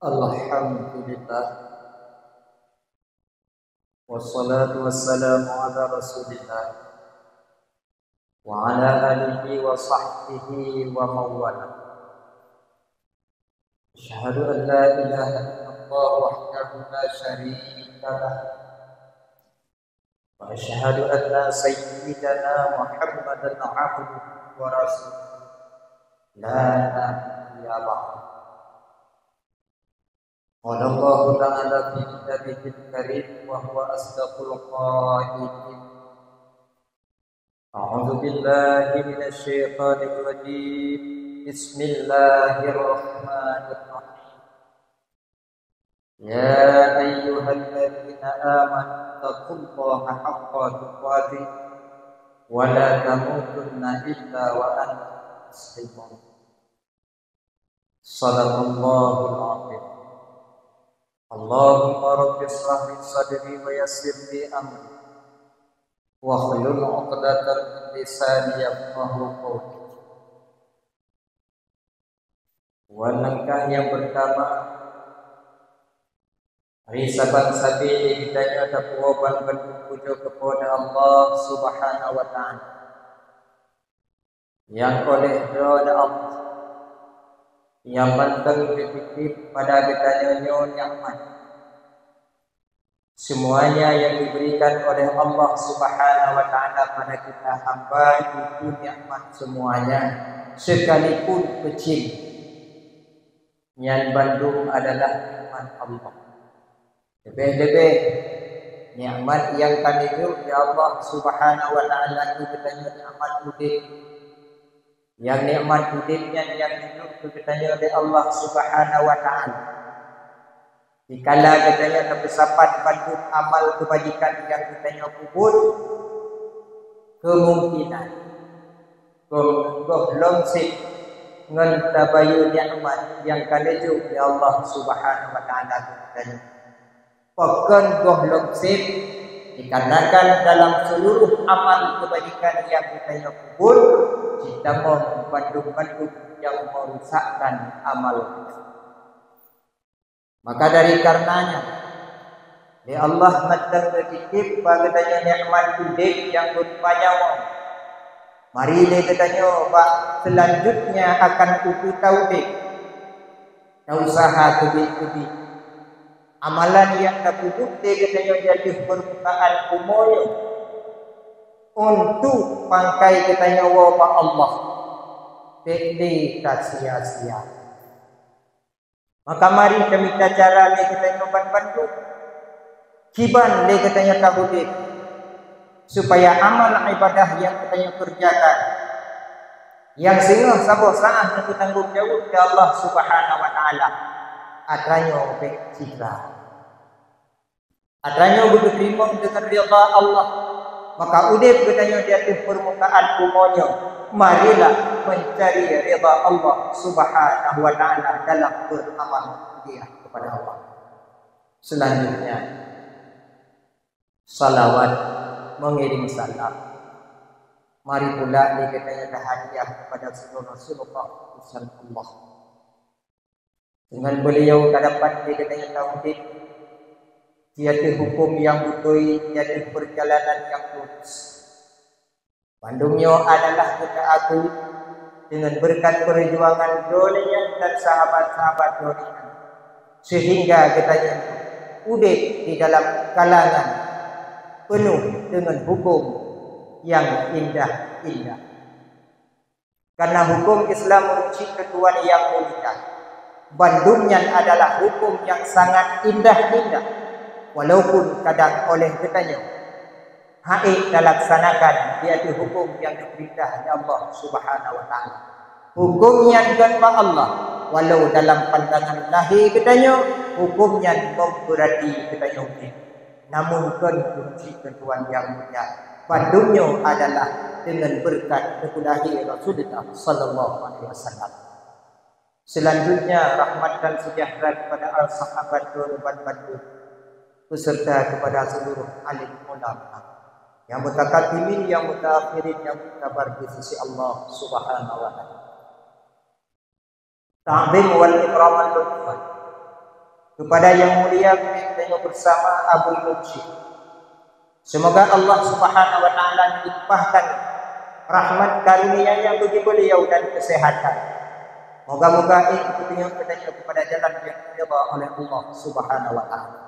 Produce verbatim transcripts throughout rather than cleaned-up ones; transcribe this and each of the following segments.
Alhamdulillah. Wassalatu wassalamu ala Rasulillah wa ala alihi wa sahbihi wa mawala. Asyhadu an la ilaha illallah wahdahu la syarika lah. Wa asyhadu anna sayyidana Muhammadan abduhu wa rasuluh. La nabiyya ba'da. Qala Allahu ta'ala fi kitabihil karim wa huwa asdaqul qailin. A'udzu billahi minasy syaithanir rajim. Bismillahirrahmanirrahim. Ya ayyuhalladzina amanu taqullaha haqqa tuqatih wa la tamutunna illa wa antum muslimun. Sadaqallahul azim. Allahumma rabbi shrah li sadri wa yassir li amri wahlul 'uqdatam min lisani yafqahu qawli. Wan langkah nyang peurtama, mari saban sabe lé geutanyoe tapeuwoe ban bandum pujoe keu Po teu Allah Subhanahu wa Ta'ala, nyang oleh Droe Allah nyang mantong geutitip bak geutanyoe nyoe nikmat. Semuanya yang diberikan oleh Allah Subhanahu wa Ta'ala pada kita hamba itu nikmat semuanya, sekalipun kecil. Nyan bandum adalah nikmat Allah. Leubeh-leubeh nikmat nyang ka neujok lé Allah Subhanahu wa Ta'ala keu geutanyoe nikmat udeb. Nyang nikmat udeb nyan nyang neujok keu geutanyoe lé Allah Subhanahu wa Ta'ala. Dikala geutanyoe tapeusapat bandum amal keubajikan nyang geutanyoe peubuet, kemungkinan goh-, gohlom sép ngon tabayeue nikmat nyang ka neujok lé Allah Subhanahu wa Ta'ala keu geutanyoe. Pakon gohlom sép? Dikarenakan dalam seluruh amal keubajikan nyang geutanyoe peubuet, jitamong bandum-bandum nyang meurusakkan amal geutanyoe. Maka dari karenanya, lé Allah mantong geutitip bak geutanyoe nikmat udeb nyang beupanyawöng. Mari lé geutanyoe bak seulanjutnya akan ukeue taudeb, tausaha keubiet-keubiet. Amalan nyang tapeubuet lé geutanyoe di ateueh peurmukaan bumoe nyoe untuk pangkai geutanyoe woe bak Allah, bék lé tasia-sia. Maka mari tamita cara lé geutanyoe ban bandum, kiban lé geutanyoe taudeb, supaya amal ibadah nyang geutanyoe keureujakan, nyang singoh saboh saát neupeutanggong jaweueb keu Allah Subhanahu wa Ta'ala, atra nyoe bék citra. Atra nyoe beuteurimong deungon ridha Allah. Maka udeb geutanyoe di ateueh peurmukaan bumoe nyoe, marilah meuncari ridha Allah Subhanahu wa Ta'ala dalam beuramal hadiah kepada Allah. Selanjutnya, salawat mengiring salam. Mari pula lé geutanyoe tahadiah kepada Rasulullah, utusan Allah. Deungon beuliau ka dapat lé geutanyoe taudeb di ateueh huköm nyang beutôi, di ateueh peurjalanan nyang lurus. Bandum nyoe adalah geuteuakui deungon beureukat peurjuangan droeneuh nyan dan sahabat-sahabat droeneuh nyan, seuhingga geutanyoe udeb di dalam kalangan peunoh deungon huköm nyang indah-indah. Karena huköm Islam ureuëng chik keu Tuhan nyang mulia. Bandum nyan adalah huköm nyang sangat indah-indah, walaupun kadang oleh geutanyoe hana talaksanakan, yaitu huköm nyang geupeurintah lé Allah Subhanahu wa Ta'ala. Huköm nyan kon bak Allah, walau dalam pandangan lahé geutanyoe huköm nyan memberati geutanyoe. Namun kon ureuëng chik keu Tuhan nyang mulia, bandum nyoe adalah deungon beureukat neupeulahé Rasulullah sallallahu alaihi wasallam. Selanjutnya, rahmat dan sejahtera kepada al sahabat droeneuh bandum, beserta kepada seluruh alim ulama, nyang mutakadimin, nyang mutaakhirin, nyang muktabar di sisi Allah Subhanahu wa Ta'ala. Ta'zim wal ikraman lutfan. Kepada yang mulia gurèe geutanyoe bersama Abu Mursyid. Semoga Allah Subhanahu wa Taala melimpahkan rahmat karunia-Nya bagi beliau dan kesehatan. Moga-moga ék geutanyoe kepada jalan yang diridha oleh Allah Subhanahu wa Taala.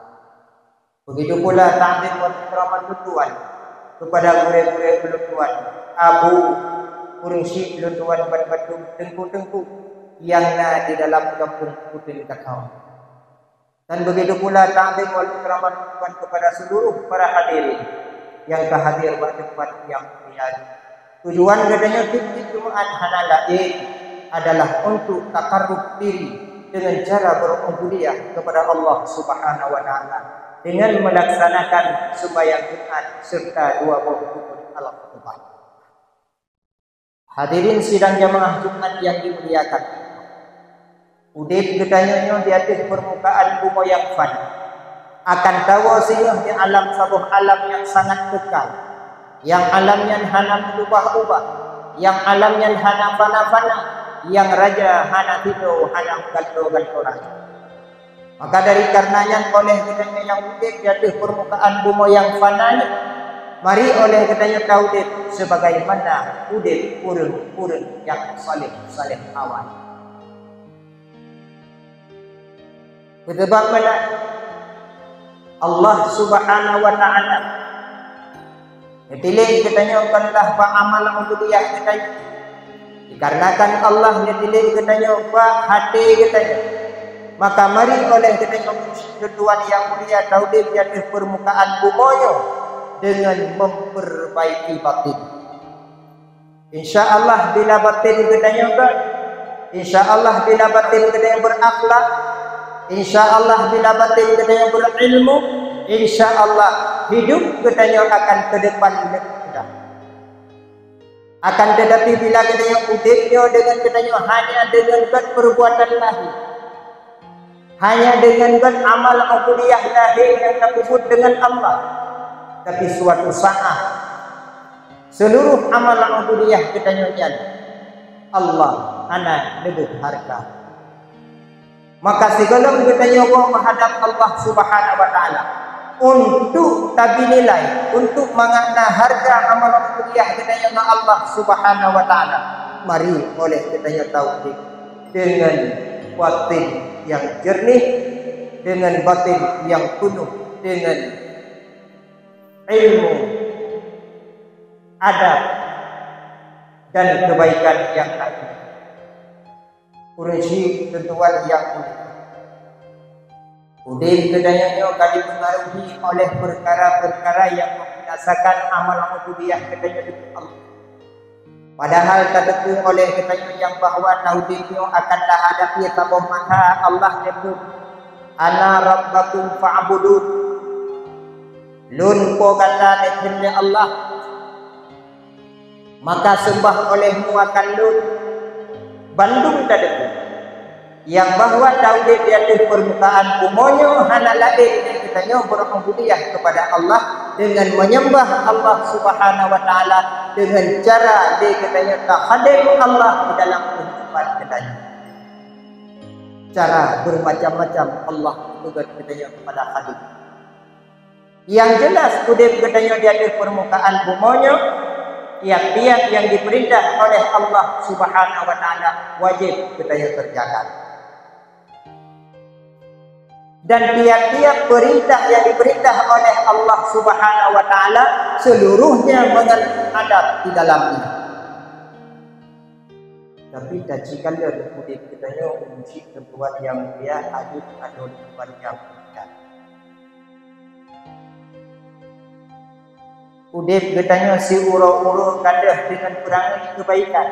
Begitu pula takzim wal ikramat lôn tuan kepada gurèe-gurèe lôn tuan, Abu, Mursyid lôn tuan ban bandum teungku-teungku nyang na di dalam gampông Kuteun Kakao. Dan begitu pula takzim wal ikramat lôn tuan kepada seluruh para hadirin nyang ka hadir bak teumpat nyang mulia. Tujuan geutanyoe tiep-tiep Jumaat hana laén adalah untuk takarrub diri dengan cara berubudiyah kepada Allah Subhanahu wa Taala dengan melaksanakan sembahyang Jumaat serta dua boh rukun al-khutbah. Hadirin sidang jamaah Jumaat yang dimuliakan, udép geutanyoe nyoe di ateueh peurmukaan bumoe nyang fana akan tawoe singoh di alam saboh alam nyang sangat kekal, nyang alam nyan hana meubah-ubah, nyang alam nyan hana fana-fana, nyang raja hana tido, hana meugantoe-gantoe raja. Maka dari karena nyan, oleh geutanyoe nyang udép di ateueh peurmukaan bumoe nyang fana nyoe, mari oleh geutanyoe taudép sebagaimana udép ureuëng-ureuëng nyang saleh-saleh awai. Beusabab meunan, Allah Subhanahu wa Taala geutilek geutanyoe kon lah bak amal ubudiyah geutanyoe. Dikarenakan Allah geutilek geutanyoe bak até geutanyoe, maka mari oleh geutanyoe, Tuhan yang mulia, taudép di ateueh peurmukaan bumoe nyoe deungon memperbaiki batin. Insya Allah, bila batin geutanyoe gét, insya Allah, bila batin geutanyoe berakhlak, insya Allah, bila batin geutanyoe berilmu, insya Allah, hidup geutanyoe akan ke depan lebih mudah. Akan tetapi, bila geutanyoe udép nyoe deungon geutanyoe hanya deungon gét perbuatan lahé, hanya deungon gét amal ubudiyah lahé nyang tapeubuet deungon Allah, tapi suatu saat seluruh amal ubudiyah geutanyoe nyan Allah hana leubeh hareuga. Maka sigohlom geutanyoe woe meuhadab Allah Subhanahu wa Taala untuk tabinilai, untuk mangat na hareuga amal ubudiyah geutanyoe ngon Allah Subhanahu wa Taala, mari oleh geutanyoe taudép deungon batin nyang jeureunih, deungon batin nyang peunoh deungon ilmu, adab, dan kebaikan nyang laén. Ureuëng syik, tuan-tuan nyang mulia, udép geutanyoe nyoe ka dipengaruhi oleh peukara-peukara nyang membinasakan amal ubudiyah geutanyoe deungon Allah. Padahal tateupeue oleh geutanyoe nyang bahwa taudép nyoe akan tahadapi saboh masa Allah neupeu, "Ana rabbakum fa'budun." Lôn Po gata neukheun lé Allah, maka seumbah oleh mu akan Lôn. Bandum tateupeue nyang bahwa taudép di ateueh peurmukaan bumoe nyoe hana laén deungon geutanyoe beurububiyah keupada Allah, deungon meunyeumbah Allah Subhanahu wa Taala deungon cara lé geutanyoe takhadém Allah di dalam keuhidupan geutanyoe. Cara beurmacam-macam Allah peugét geutanyoe keupada khadém. Nyang jeulaih, udép geutanyoe di ateueh peurmukaan bumoe nyoe, tiep-tiep nyang jipeurintah oleh Allah Subhanahu wa Taala wajéb geutanyoe keureujakan. Dan tiep-tiep peurintah nyang jipeurintah oleh Allah Subhanahu wa Taala, seuluruhnya meunan adab di dalamnya. Tapi tacikalon udép geutanyoe, ureuëng syik, tuan-tuan nyang mulia, adoe-adoe tuan nyang mulia. Udép geutanyoe siuroe-uroe ka deuh deungon peurangai keubaikan.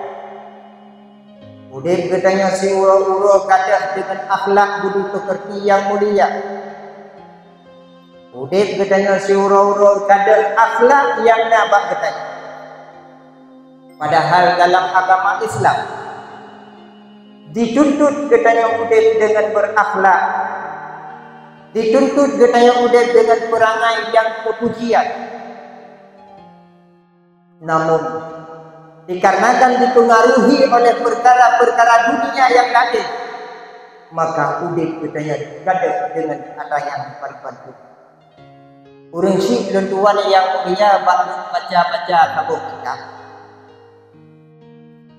Udép geutanyoe siuroe-uroe ka deuh deungon akhlak budi peukeurti nyang mulia. Udép geutanyoe siuroe-uroe ka deuh akhlak nyang na bak geutanyoe. Padahal dalam agama Islam, dituntut geutanyoe udép deungon beurakhlak, dituntut geutanyoe udép deungon peurangai nyang teupujian. Namun, dikarenakan dipeungaruhi oleh peukara-peukara dunia nyang laén, Maka udeb geutanyoe gadôh deungon ata nyang paleng pantôn. Ureuëng syiek lôn tuan nyang mulia, bak lôn baca-baca saboh kitab,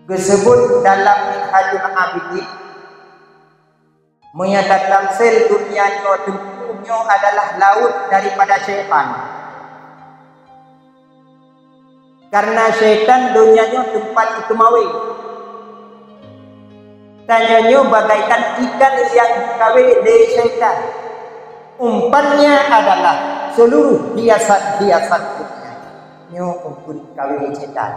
geuseubut dalam Minhajul Abidin, meunyo tatamsil dunia nyoe teungku, nyoe adalah laôt daripada syaitan. Karena syaitan donya nyoe teumpat jikeumawe. Tanyoe nyoe bagaikan ikan nyang jikawé lé syaitan. Umpannya adalah seluruh hiasan-hiasan dunia nyoe umpun kawé syaitan.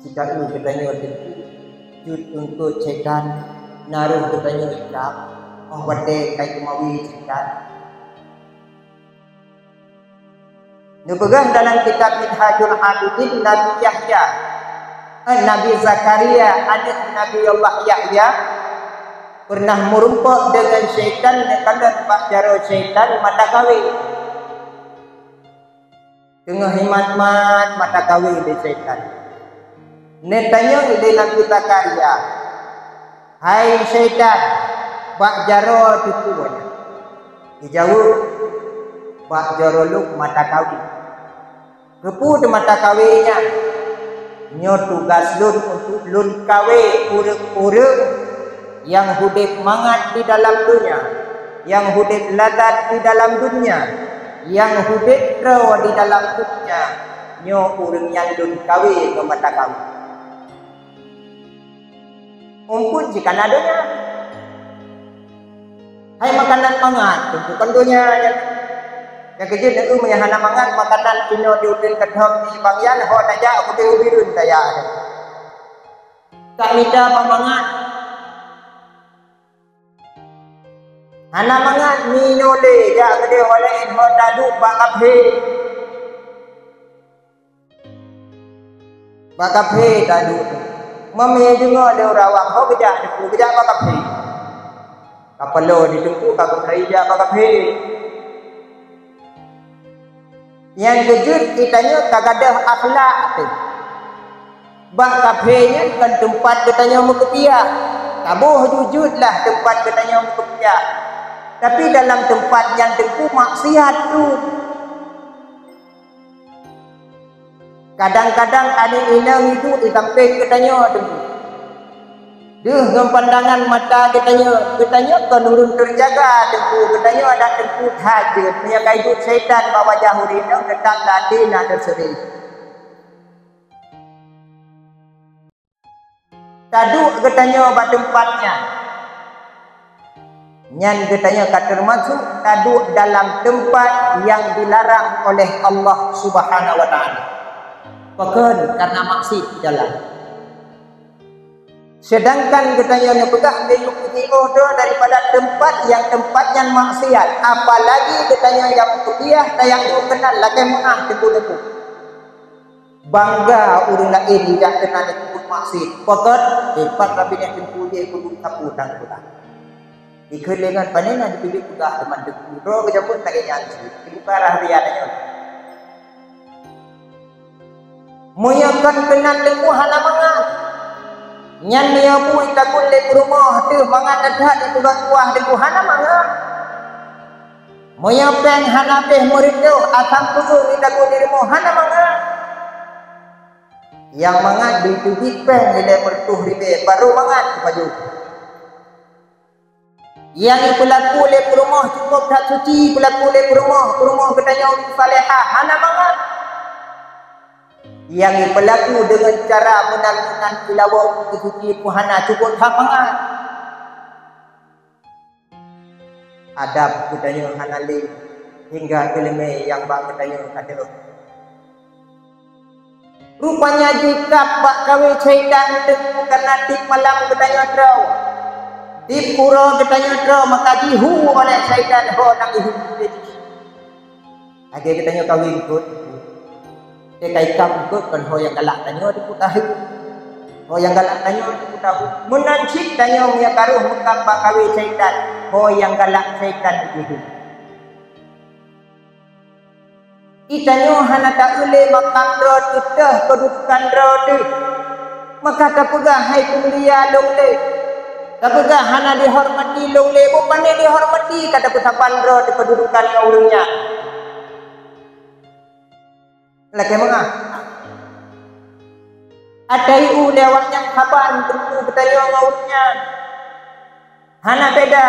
Jika geutanyoe teungku jeuet eungkôt syaitan, na roh geutanyoe ikab, óh watée ka jikeumawe syaitan. Neupeugah dalam kitab Minhajul Abidin, Nabi Yahya, eh, Nabi Zakaria, aneuk Nabi Allah Yahya, pernah meurumpok deungon syaitan, neukalon bak jaroe syaitan mata kawé. Teungoh jimat-mat mata kawé lé syaitan, neutanyong lé Nabi Zakaria, "Hai syaitan, bak jaroe teupeue nyan?" Jijaweueb, "Bak jaroe lôn mata kawé." "Keupeue teumata kawé nyan?" "Nyoe tugaih lôn untuk lôn kawé ureuëng-ureuëng nyang udeb mangat di dalam donya, nyang udeb lazat di dalam donya, nyang udeb droe di dalam donya. Nyoe ureuëng nyan lôn kawé ngon mata kawé." Umpun jih ka na donya. Hai makanan mangat, teungku, kon donya nyan. Nyang keujeuet, na ureuëng nyang hana mangat makanan inoe di udeb keudroe, di bang nyan ho tajak u bireuen tajak. Ka mita bak mangat. Hana mangat minoe lé, jak keudeh ho laén, ho taduek bak kaphé. Bak kaphé taduek. Meunyo deungoe lé ureuëng awam, ho geujak teungku, geujak bak kaphé. Ka paloe di teungku, ka geupeulai jak bak kaphé. Nyang keujeuet geutanyoe ka gadôh akhlak teuh. Bak kaphé nyan kon teumpat geutanyoe meukupiah. Taboh jujeuet lah teumpat geutanyoe meukupiah. Tapi dalam teumpat nyan teungku maksiat tu. Kadang-kadang aneuk inong iduek di sampéng geutanyoe teungku. Deuh ngon pandangan mata geutanyoe, geutanyoe kon ureuëng teujaga teungku, geutanyoe adak teungku that jeuet. Meunyo ka iduek syaitan bak wajah ureuëng inong, teutap lam até na teuseureh. Taduek geutanyoe bak teumpat nyan. Nyan geutanyoe ka teumasok taduek dalam teumpat nyang dilarang oleh Allah Subhanahu wa Taala. Pakon? Karena maksiat di dalam. Sedangkan geutanyoe neupeugah meunyoe peujiôh droe daripada teumpat nyang teumpat nyan maksiat, apalagi geutanyoe nyang meukupiah, tayang duek keunan lakée meuáh teungku-teungku. Bangga ureuëng laén jak keunan peubuet maksiat. Pakon? Hebat Rabbi nyan teungku jih peubuet sapeue dan peue. Dikheun lé ngon pané na dipiléh peugah teuma teungku. Droe geujameun lagée nyan cit. Dibuka rahsia tanyoe. Meunyo kon keunan teungku hana mangat. Nyan meunyo bu itagun lé peurumoh teuh mangat that-that dipeugah kuah teungku hana mangat. Meunyo péng hana béh meureutoh asam peue itagun di rumoh hana mangat. Nyang mangat diteubiet péng ilée meureutoh ribée, barô mangat teupajoh. Nyang jipeulaku lé peurumoh cukôp that suci, peulaku lé peurumoh, peurumoh geutanyoe salehah, hana mangat. Nyang jipeulaku deungon cara meunan-meunan ilawok keu suci pun hana cukôp that mangat. Adab geutanyoe hana lé, hingga keuleumé nyang bak geutanyoe ka teuh. Rupanya jikab bak kawé syaitan teungku, karena tiep malam geutanyoe droe. Tiep uroe geutanyoe droe, maka jihu oleh syaitan ho nyang ihu. Lagée geutanyoe kawé eungkôt, teuka ikab eungkôt kon ho nyang galak tanyoe teupeu tahu. Ho nyang galak tanyoe teupeu tahu. Meunan cit tanyoe meunyo ka rôh meukab bak kawé syaitan, ho nyang galak syaitan teupeu tahu. Geutanyoe hana taeu lé makam droe teuh, keududukan droe teuh. Maka tapeugah, "Hai peumulia lôn lé." Tapeugah hana dihormati lôn lé, boh pane dihormati ka tapeusaban droe teuh keududukan ngon ureuëng nyan. Lakée meungaih. Atai u lé awaknyan saban teungku geutanyoe ngon ureuëng nyan. Hana beda.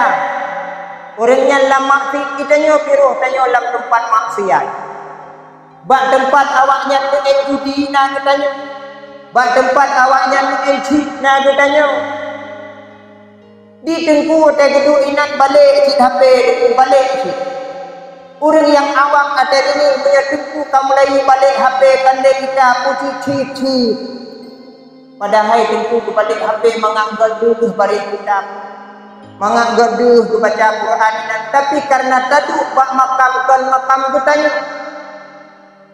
Ureuëng nyan lam maksiat geutanyoe, piroh tanyoe lam teumpat maksiat. Bak teumpat awaknyan meu'en judi na geutanyoe. Bak teumpat awaknyan meu'en cit na geutanyoe. Di teungku watée geuduek inan balek cit H P, teungku balek cit. Ureuëng nyang awam até deungoe meunyoe teungku ka mulai balek H P, pandai kita puji cit-cit. Padahai teungku geubalek H P mangat geuh deuh baréh kitab, mangat geuh deuh geubaca Quran inan, tapi kareuna taduek bak makam kon makam geutanyoe.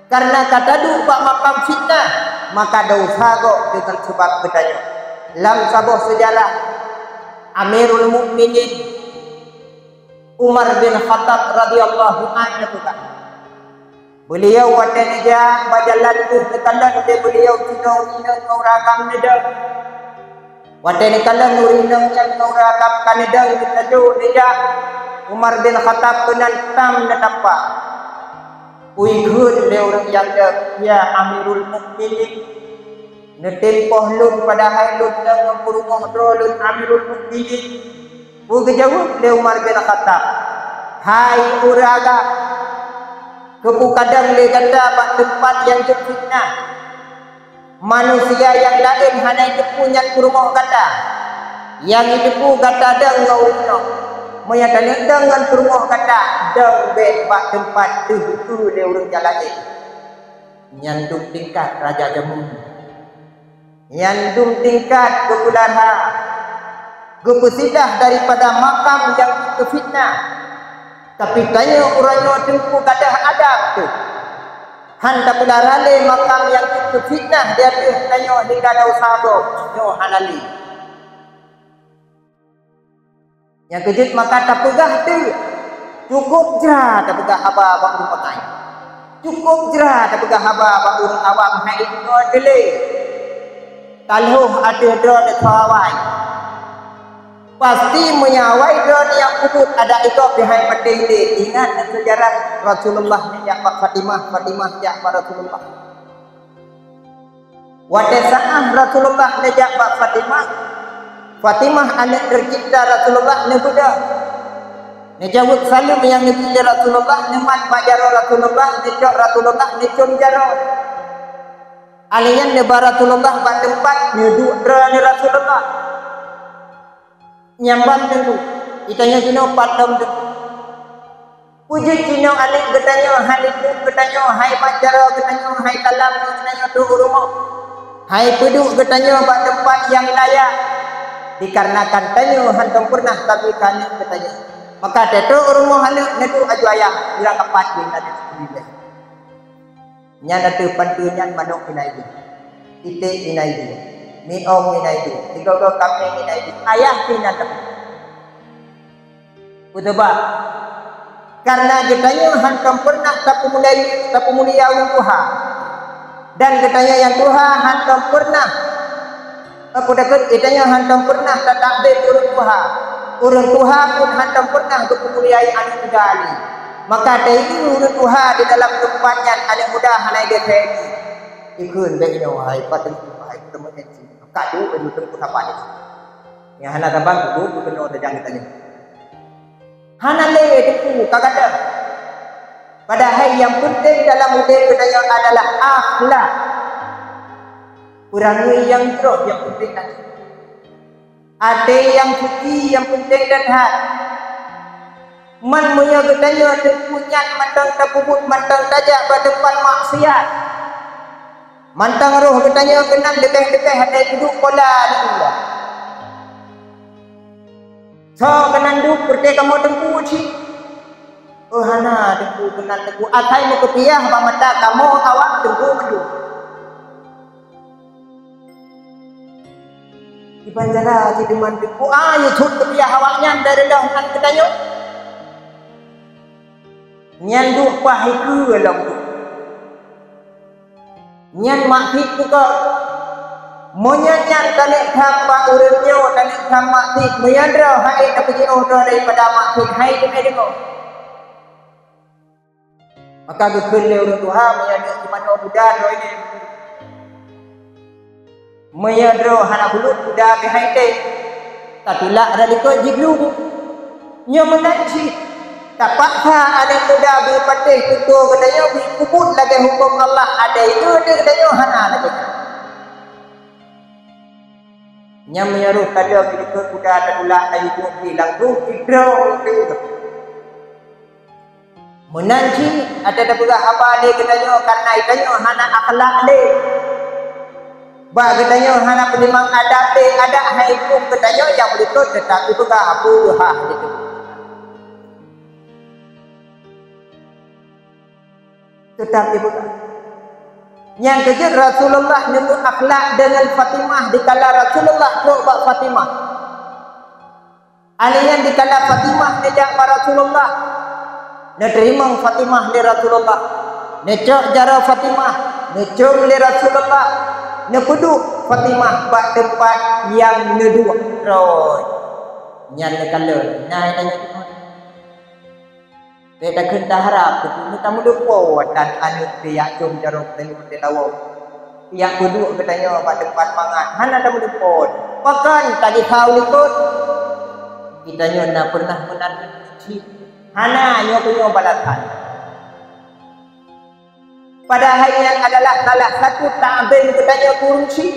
Kareuna ka taduek bak makam fitnah, maka desya gob deungon sabab geutanyoe. Lam saboh seujarah, Amirul Mukminin Umar bin Khattab radhiyallahu anhu geupeugah, beuliau watée neujak bak jalan deuh neukalon lé beuliau sidroe inong ngon ureuëng agam neudong. Watée neukalon ureuëng inong nyan ngon ureuëng agam ka neudong, geutanyoe neujak, Umar bin Khattab keunan tam neutampa. Geukheun lé ureuëng nyang dong, "Ya Amirul Mukminin, neutimpoh lôn padahai lôn ngon peurumoh droe lôn Amirul Mukminin." Peue geujaweueb lé Umar bin Khattab, "Hai ureuëng agam, keupeue kadong lé gata bak teumpat nyang jeuet fitnah? Manusia nyang laén hana jiteupeue nyan peurumoh gata. Nyang jiteupeue gata dong ngon ureuëng nyoe. Meunyoe taneuk dong ngon peurumoh gata, dong bék bak teumpat deuh geukheun lé ureuëng nyang laén." Nyan dum tingkat raja jameun. Nyan dum tingkat geupeulara, geupeusidah daripada makam nyang jeuet keu fitnah. Tapi tanyoe uroe nyoe teungku gadoh adab teuh. Han tapeulara lé makam nyang jeuet keu fitnah di ateueh tanyoe hingga desya gob, nyoe hana lé. Nyang keujeuet maka tapeugah teuk, cukôp jra tapeugah haba bak ureuëng bangai. Cukôp jra tapeugah haba bak ureuëng awam, hai inong teuh lé. Talhôh ateueh droe teuh awai. Pasti meunyoe awai droe nyang ubit adak ikoh pih hai patéh lé. Ingat seujarah Rasulullah neujak bak Fatimah, Fatimah jak bak Rasulullah. Watée saát Rasulullah neujak bak Fatimah, Fatimah aneuëk teucinta Rasulullah neubeudôh. Neujaweueb saleuem nyang neubi lé Rasulullah, neumat bak jaroe Rasulullah, neucok Rasulullah, neucom jaroe. Alèh nyan neuba Rasulullah bak teumpat neuduek droeneuh Rasulullah. Nyan ban teungku, geutanyoe jinoe pat lom teungku. Peue jeuet jinoe aneuëk geutanyoe, hai likot geutanyoe, hai mat jaroe geutanyoe, hai talam geutanyoe trok u rumoh. Hai peuduek geutanyoe bak teumpat nyang layak. Dikarenakan tanyoe hántom peureunah tabri keu aneuëk geutanyoe. Maka tatrok u rumoh aneuëk neuduek aju ayah, ureuëng kapat jih na teutuléh. Nyan ateueh panteue nyan manok inan jih, iték inan jih, miong inan jih, sigoe-goe kaméng inan jih, ayah pih na teupeue. Peue sabab? Kareuna geutanyoe hántom peureunah tapeumulia, tapeumulia ureuëng tuha. Dan geutanyoe nyang tuha hántom peureunah Aku takot geutanyoe hántom peureunah tatakzim ureuëng tuha. Ureuëng tuha pun hántom peureunah geupeumuliai aneuëk muda lé. Maka taingat ureuëng tuha di dalam teumpat nyan, aneuëk muda hana geuthèe jih. Ikheun bék nyoe, hai pat teungku, hai teumèe nyan cit. Ka duek laju teungku saban nyan. Nyang hana saban, kubu keunoe tajang geutanyoe. Hana lé teungku ka gadôh. Padahai nyang peunteng dalam udép geutanyoe adalah akhlak. Peurangui nyang jroh nyang peunteng that. Até nyang suci nyang peunteng that. Man meunyoe geutanyoe teungku nyan mantong tapeubuet, mantong tajak bak teumpat maksiat, mantong roh geutanyoe keunan leubeh-leubeh até dudoe pola di luwa. Soe keunan duek peureute kamoe teungku cit? Oh hana teungku keunan teungku, asai meukeupiah bak mata kamoe awak teungku mandum. Kiban cara cit teuma teungku, ah, yue thôt keupiah awaknyan dari lheueh nyan geutanyoe. Nyan duek paih ikeue lom. Nyan maksiat teuka. Meunyoe nyan taneuk tham bak ureuëng nyoe, taneuk tham maksiet, meunyoe droe hai tapeujiôh droe daripada maksiet, hai teumé deungoe. Maka geukheun lé ureuëng tuha, meunyoe droe teumanoe muda droe nyoe. Meunyoe droe hana bulut muda keuhai teh, tatulak rot likot jiglu. Nyoe meunan cit, tapaksa aneuk muda beupatéh tutoe geutanyoe beuikubut lagée huköm Allah, adak itu geutanyoe hana lagée nyan. Nyang meunyaruh kada beulikot kuda tatulak ayue buet jih langsung sidroe. Meunan cit, adak tapeugah haba lé geutanyoe, karna geutanyoe hana akhlak lé. Bak geutanyoe hana peutimang adab lé, adak hai huköm geutanyoe nyang beulikot teutap ipeugah peue hah itu. Teutap ipeugah. Nyang keujeuet Rasulullah neumeuakhlak deungon Fatimah dikala Rasulullah trok bak Fatimah. Alèh nyan dikala Fatimah neujak bak Rasulullah, neuteurimong Fatimah lé Rasulullah, neucok jaroe Fatimah, neucôm lé Rasulullah, neupeuduek Fatimah bak teumpat nyang neuduek droe nyan neukalon. Nah, nyan Bék takheun taharab keupeue tameuleumpô dan aneuk piyak côm jaroe geutanyoe dilawông. Piyak peuduek geutanyoe bak teumpat mangat hana tameuleumpô. Pakon tagisa u likot? Geutanyoe na peureunah meunan cit. Hana nyoe keuh nyoe balasan. Padahai nyan adalah salah satu takzim geutanyoe keu ureuëng chik.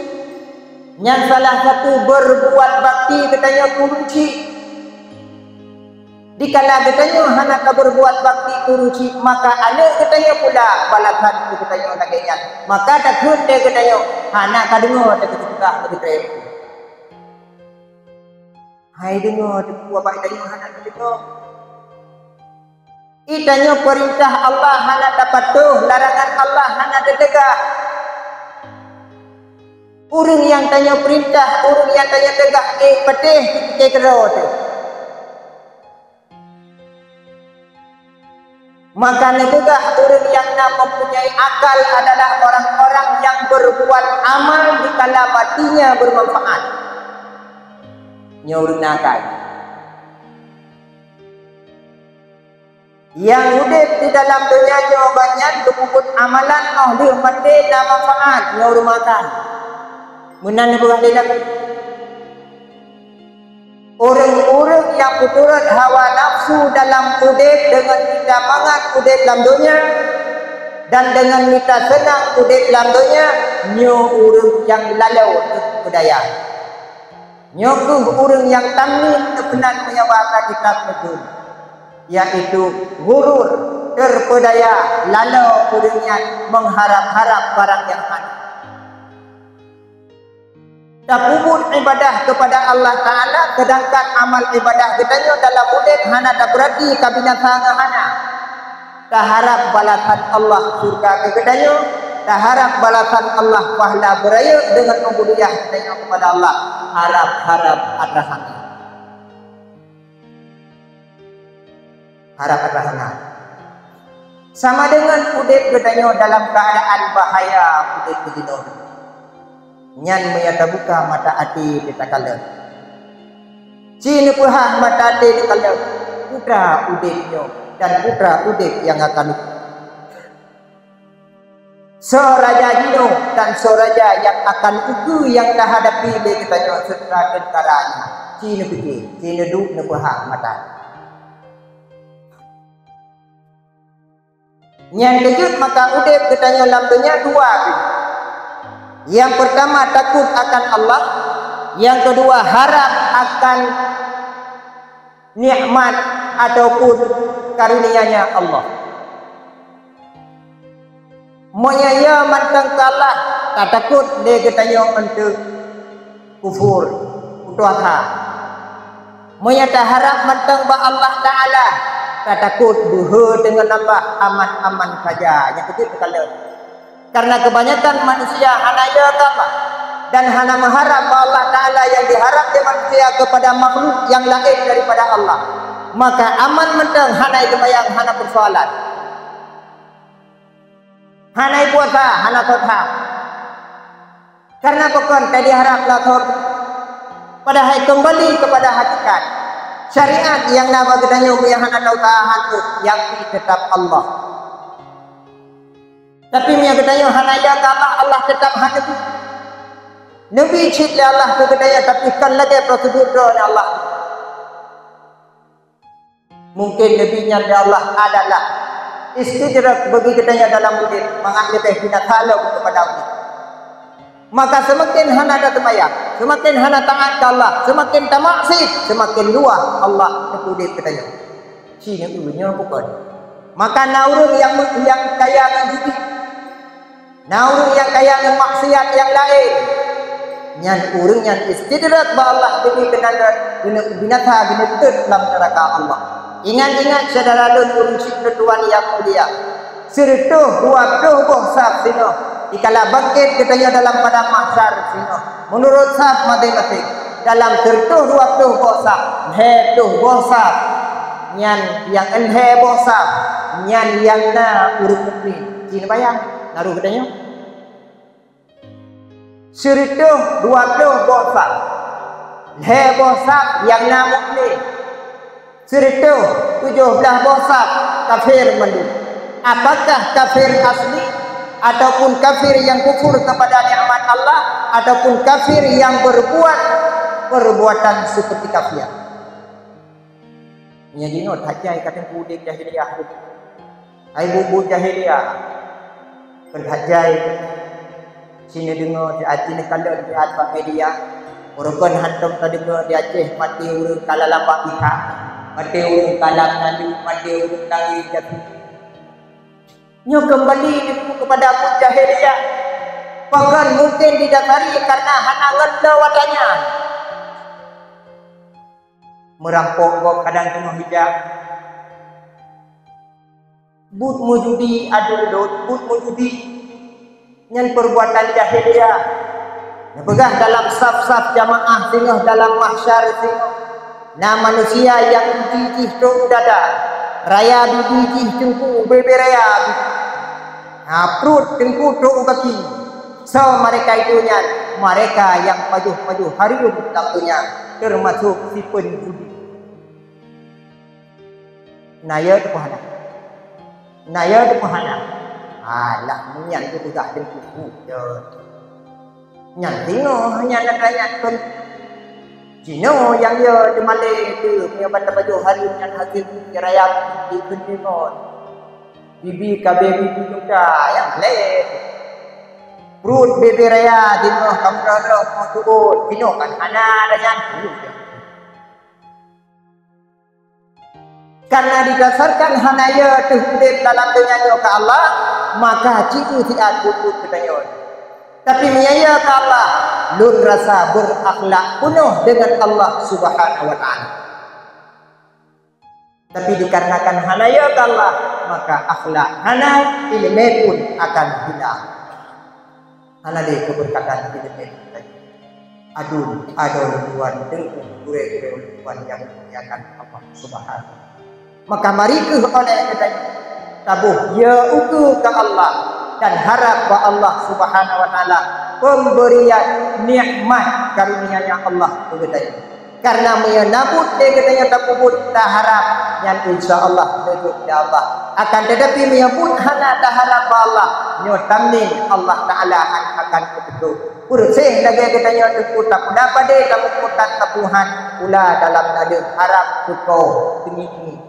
Nyan salah satu beurbuat bakti geutanyoe keu ureuëng chik. Dikala geutanyoe hana tabeurbuat bakti keu ureuëng chik, maka aneuk geutanyoe pula balasan keu geutanyoe lagée nyan. Maka takheun lé geutanyoe hana kadeungoe teukeuseudah beugeutreb. Hai deungoe teupeue bak geutanyoe hana tadeungoe. Geutanyoe peurintah Allah hana tapatuh, larangan Allah hana teuteugah. Ureuëng nyang tanyoe peurintah, ureuëng nyang tanyoe teugah ék patéh, ék keudroe teuh. Maka neupeugah ureuëng nyang na mempunyai akal adalah orang-orang yang berbuat amal dikala matinya bermanfaat. Nyoe ureuëng na akal. Nyang udeb di dalam donya nyoe banyak geupeubuet amalan óh lheueh maté na manfaat ngon rumakan. Meunan neupeugah lé Nabi. Ureuëng-ureuëng nyang peuturot hawa nafsu dalam udeb deungon mita mangat udeb lam donya dan deungon mita seunang udeb lam donya, nyoe ureuëng nyang lalo teupeudaya. Nyoe kheueh ureuëng nyang tamnit teupeunan meunyoe bak kitab Nubuwah, yaitu ghurur, terpeudaya, lalo ureuëng nyan mengharap-harap barang nyang hana. Tapeubuet ibadah keupada Allah Taala, seudangkan amal ibadah geutanyoe dalam udeb hana tapeurati ka binasa ngon hana. Taharab balasan Allah syurga keu geutanyoe, taharab balasan Allah pahala beurayeuk deungon ubudiyah geutanyoe keupada Allah, harab-harab atra hana. Harab atra hana. Sama deungon udeb geutanyoe dalam keuadaan bahaya udeb keu jinoe. Nyan meunyoe tabuka mata até teuh takalon. Ci neupeuhah mata até teuh takalon, peue udeb nyoe dan peue udeb nyang akan ukeue. Soe raja jinoe dan soe raja nyang akan ukeue nyang tahadapi lé geutanyoe seutara teuntara nyoe. Ci neupike, ci neuduek neupeuhah mata. Nyang keujeuet maka udeb geutanyoe lam donya dua pih. Nyang peurtama takot akan Allah, nyang keudua harab akan nikmat ataupun karunia-Nya Allah. Meunyoe ya mantong kalah, tatakot lé geutanyoe untuk kufur, putus asa. Meunyoe taharab mantong bak Allah Taala, tatakot beuhe teungoh nambah aman-aman saja nyang keujeuet teukalon. Karena kebanyakan manusia hana ya keu Allah dan hana meuharab bak Allah Taala nyang diharab lé manusia keupada makhluk nyang laén daripada Allah. Maka aman mantong hana seumayang, hana peusoalan. Hana puasa, hana seuhat. Karena pakon ka diharap lakoe, padahai kembali kepada hakikat. Syariat nyang na bak geutanyoe meunyo hana tausaha hantom, nyang pih teutap Allah. Tapi meunyo geutanyoe hana ya keu Allah, Allah teutap hana neubi. Neubi cit lé Allah keu geutanyoe, tapi kon lagée prosedur droe Allah. Mungkin neubi nyan lé Allah adalah istidraj bagi geutanyoe dalam udeb, mangat leubeh binasa lom keupada Allah. Maka seumaken hana taseumayang, seumaken hana taát keu Allah, seumaken tamaksiet, seumaken luwah Allah neupeuudeb geutanyoe. Ci neu-eu nyoe bukon. Maka na ureuëng nyang, nyang kaya ngon judi, na ureuëng nyang kaya ngon maksiat nyang laén, nyan ureuëng nyan istidraj bak Allah, geubri keunan, keuneuk binasa, geuteuet lam neuraka Allah. Ingat-ingat syedara lôn ureuëng syiek neutuwan nyang mulia, sireutôh dua ploh boh saf singoh dikala bangket geutanyoe dalam padang mahsyar singoh, meunurot saf maséng-maséng, dalam sireutôh dua ploh boh saf, lhée ploh boh saf, nyan nyang lhée boh saf, nyan nyang na ureuëng mukmin. Ci neubayang, na roh geutanyoe? Sireutôh dua ploh boh saf, lhée boh saf nyang na mukmin, sireutôh tujoh blaih boh saf kafir mandum. Apakah kafir asli, ataupun kafir nyang kufur kepada nikmat Allah, ataupun kafir nyang berbuat perbuatan seperti kafir? Nyan jinoe that jai ka teungku udeb jahiliyah tu. Hai bubu jahiliyah, kon that jai. Ci neudeungoe, ci neukalon, ci neukalon bak media. Ureuëng kon hantom tadeungoe di Aceh maté ureuëng ka lam bak bihak, maté ureuëng ka lam naleueng, maté ureuëng ka ngieng jatuh. Nyoe kembali teungku kepada buet jahiliyah. Bahkan mungkin didasari karena hana ngon lé watée nyan. Meurampok gob kadang teungoh hijab. Buet meujudi, adoe lôn, buet meujudi. Nyan perbuatan jahiliyah. Neupeugah dalam saf-saf jamaah singoh dalam mahsyar singoh, na manusia nyang bibi jih trok u dada, raya bibi jih teungku, bebe raya bibi. Na pruet teungku trok u gaki. Soe mereka itu nyan? Mereka nyang pajoh-pajoh hareuem lam donya, teumasok si peujudi. Na ya teupeu hana? Na ya teupeu hana? Alah, nyan geupeugah teungku buet. Nyan singoh nyan atra nyan kon. Jinoe nyang ya teumalée teuh, meunyoe ban tapajoh hareuem nyan hase raya dikheun deungon. Bibi ka bée bibi muda nyang lé. Pruet bebe raya jinoe ka meureuloh moh teuôt, jinoe kan hana atra nyan. Karena didasarkan hana ya teuh udeb dalam donya nyoe keu Allah, maka ci eu siat buet-buet geutanyoe. Tapi meunyo ya keu Allah, lôn rasa berakhlak peunoh deungon Allah Subhanahu wa Taala. Tapi dikarenakan hana ya keu Allah, maka akhlak hana, ileumé pun akan hilang. Hana lé keubeurkatan ileumé. Adun, adon tuan teungku, gurée-gurée ulôn tuan nyang dimuliakan Allah Subhanahu. Maka mari kheueh oleh geutanyoe taboh ya ukeue keu Allah dan harab bak Allah Subhanahu wa Taala pemberian nikmat karunia-Nya Allah keu geutanyoe. Karena meunyoe na buet lé geutanyoe tapeubuet taharab, nyan insya Allah neujok lé Allah. Akan tetapi meunyoe buet hana taharab bak Allah, nyoe tamnen Allah Taala han akan geupeudong. Peureuseh lagée geutanyoe teungku tapeugah padé, tapeugah tapeuhan pula dalam naleueng harab teuko teungieng-ngieng.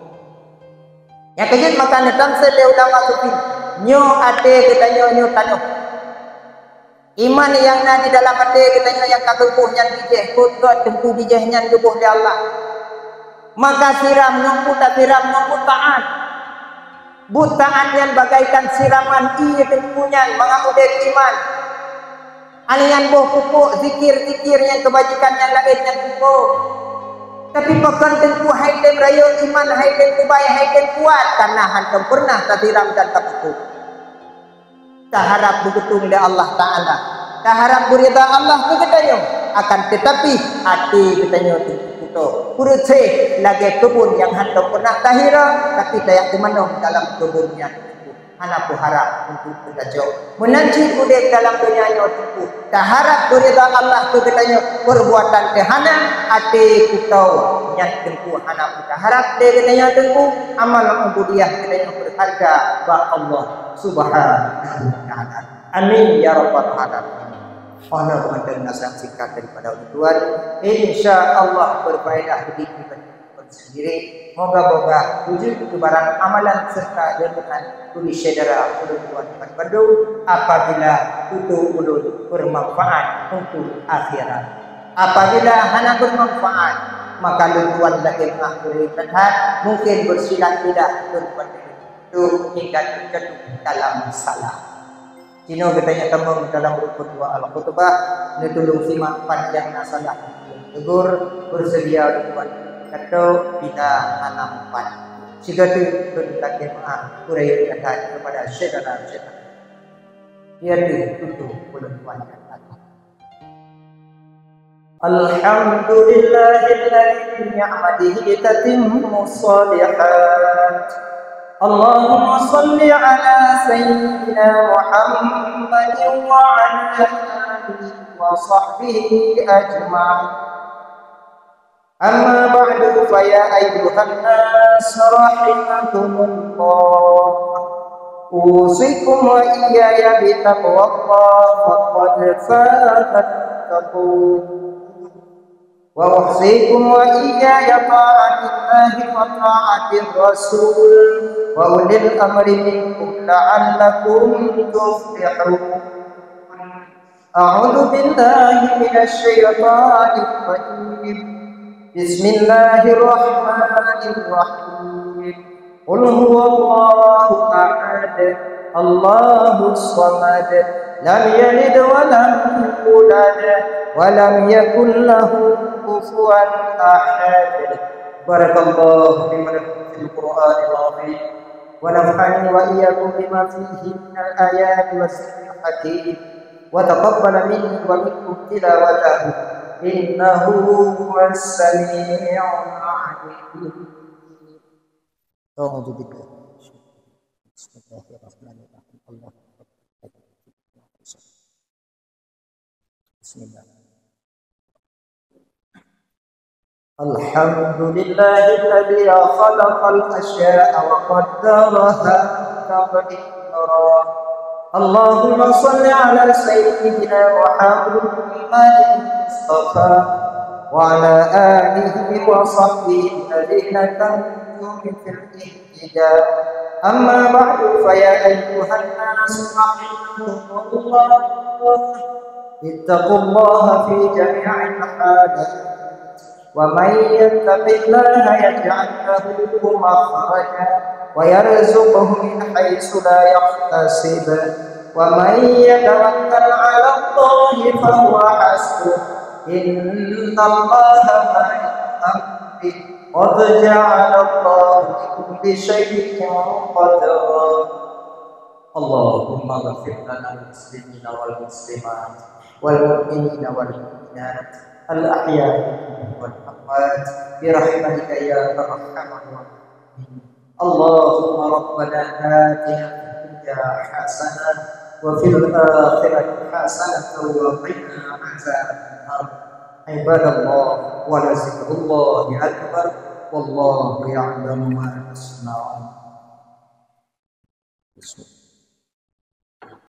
Nyang keujeuet maka neutamsel lé ulama sufi, nyoe até geutanyoe nyoe tanoh. Iman nyang na di dalam até geutanyoe nyang ka geuboh nyan bijéh, peuet teungku bijéh nyan geuboh lé Allah. Maka siram ngon buet, siram ngon buet taát. Buet taát nyan bagaikan siraman ié teungku nyan mangat udeb iman. Alian boh pupuk zikir-zikir nyang keubajikan nyang laén nyan pupuk. Tapi pakon teungku hai tem rayeuk iman, hai tem kubai, hai tem kuat, karena hantom pernah tasiram dan tapupuk. Taharab beugeutong lé Allah Taala, taharab beuridha Allah keu geutanyoe, akan teutapi até geutanyoe teupeukuto. Peureuseh lagée keubon nyang hantom pernah tahira, tapi tajak teumanom dalam keubon nyan. Hana peuharab untuk geutanyoe. Meunan cit udeb dalam donya nyoe teungku, taharab beuridha Allah keu geutanyoe, peubuatan teuhana, até kutoe, nyan teungku hana peutaharab lé geutanyoe teungku, amal ubudiyah geutanyoe beurharga bak Allah Subhanahu wa Ta'ala. Amin ya rabbal alamin. Hana mantong nasihat singkat daripada ulôn tuan. Insya Allah berfaedah bagi kita sendiri. Moga-moga wujud keu barang amalan serta renungan keu syedara ulôn tuan bandum apabila tutoe ulôn bermanfaat untuk akhirat. Apabila hana bermanfaat, maka lôn tuan lakée meu'ah keu that, mungkin bersilat lidah lôn tuan untuk hingga terjatuh dalam salah. Sinoe geutanyoe tamong dalam rukun dua al-khutbah, neutulông simak pat nyang na salah, tegur, beuseudia dua kata bila hana meupat. Sigoe teuk lôn lakée meu'ah, kureueng that kepada syedara-syedara. Ia deuh tutoe ulôn tuan kata. الحمد لله الذي بنعمته تتم الصالحات. اللهم صل على سيدنا محمد وعلى آله وصحبه أجمعين. أما بعد، فيا أيها الناس رحمكم الله، أوصيكم وإياي بتقوى الله، فقد فاز المتقون. وأوصيكم وإياي بطاعة الله وطاعة الرسول وأولي الأمر منكم لعلكم تفلحون. أعوذ بالله من الشيطان الرجيم. بسم الله الرحمن الرحيم. قل هو الله أحد، الله الصمد، لم يلد ولم يولد، ولم يكن له كفوا أحد. بارك الله لي ولكم في القرآن العظيم، ونفعني وإياكم بما فيه من الآيات والذكر الحكيم، وتقبل مني ومنكم تلاوته، إنه هو السميع العليم. أعوذ بالله. بسم الله الرحمن الرحيم. الله أكبر. بسم الله. الحمد لله الذي خلق الأشياء وقدرها تقديرا. اللهم صل على سيدنا محمد المصطفى وعلى آله وصحبه الذين كانوا في الإهتداء. أما بعد، فيا أيها الناس رحمكم الله، اتقوا الله في جميع الحالات، ومن يتق الله يجعل له مخرجا ويرزقه من حيث لا يحتسب، ومن يتوكل على الله فهو حسبه، إن الله بالغ أمره، قد جعل الله لكل شيء قدرا. اللهم اغفر لنا وللمسلمين والمسلمات والمؤمنين والمؤمنات الأحياء منهم والأموات برحمتك يا أرحم الراحمين. اللهم ربنا آتنا في الدنيا حسنة وفي الآخرة حسنة وقنا عذاب النار. عباد الله، ولذكر الله أكبر، والله يعلم ما تصنعون. بسم الله.